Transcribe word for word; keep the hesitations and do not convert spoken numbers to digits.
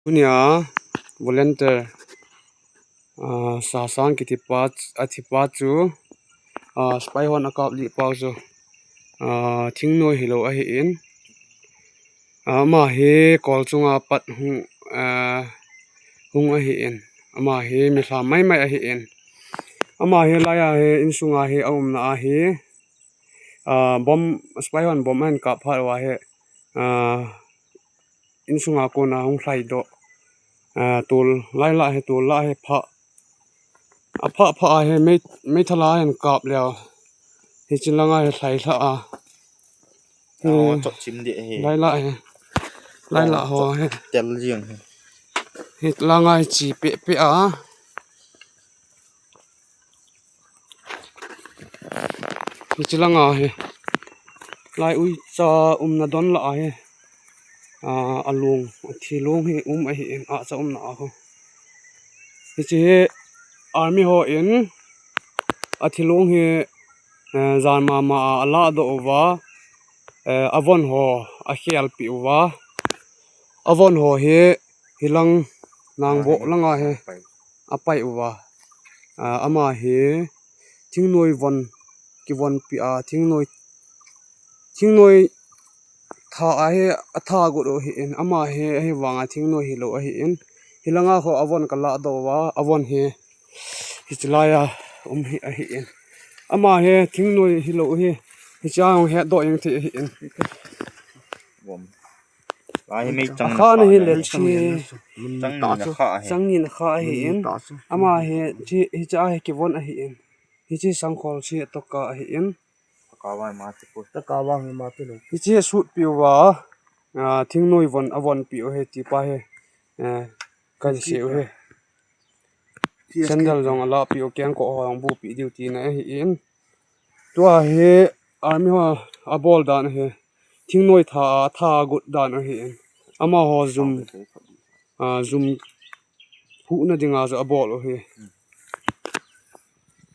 Tunia volunteer, ah, Sasang kiti pa, a thi pa chu, ah, spy hon a kap lih pau chu, ah, thingnoi hilou ahi in. Ah, ama hi kol chunga pat hung, ah, hung ahi in. Ama hi mi lha mai mai ahi in. Ama hi laia hi insunga hi a umna ahi. Ah, bomb, spy hon bomb ahin kap phat uva hi, ah, insunga kona hung lhai doh. Ah, tol lai lah hi, tol lah hi pha. A pha pha a hi mei, meithal a hin kap leh. Hichi langa hi lhai lha a. Hi. Oh, chok chim deh hi. Lai lah hi. Lai lah ho hi. Tel jing hi. Hi langa hi chi pe pe a. Hichi langa hi. Lai uicha umna don lah a hi. Ah, a long, a thi long hi um ahi in, ah, cha umna a ho. Hichi hi army ho in a thi long hi, eh, jan mama a la doh uva, eh, a von ho a khel pi uva. A von ho hi hilang nang bo langa hi a pai uva. Ah, ama hi thingnoi von, kivon pi a, thingnoi, thingnoi tha ahi, a tha got u ahi in, ama hi, ahi vanga thingnoi hilou ahi in. Hilanga ho a von ka la doh uva, a von hi, hichi laia um hi ahi in. Ama hi thingnoi hilou hi, hichia hung het doh jeng thei ahi in. Bom. Lai hi mei chang a kha na hi lel chi. Chang ni na kha ahi. Chang ni na kha ahi in. Ama hi, chi, hichia hi kivon ahi in. Hichi sangkhol chi toka ahi in. Toka vang ma ti pu. Toka vang ma ti lo. Hichi sut pi uva, ah, thingnoi von, a von pi u hi ti pa hi. Eh, kan se u hi. Sandal jong a la pi u, kengkoh ho jong bu pi diu tina ahi in. Tua hi army ho a bol dan hi. Thingnoi tha, a tha got dan ahi in. Amaho jum, ah, jum huhna dinga chu a bol u hi.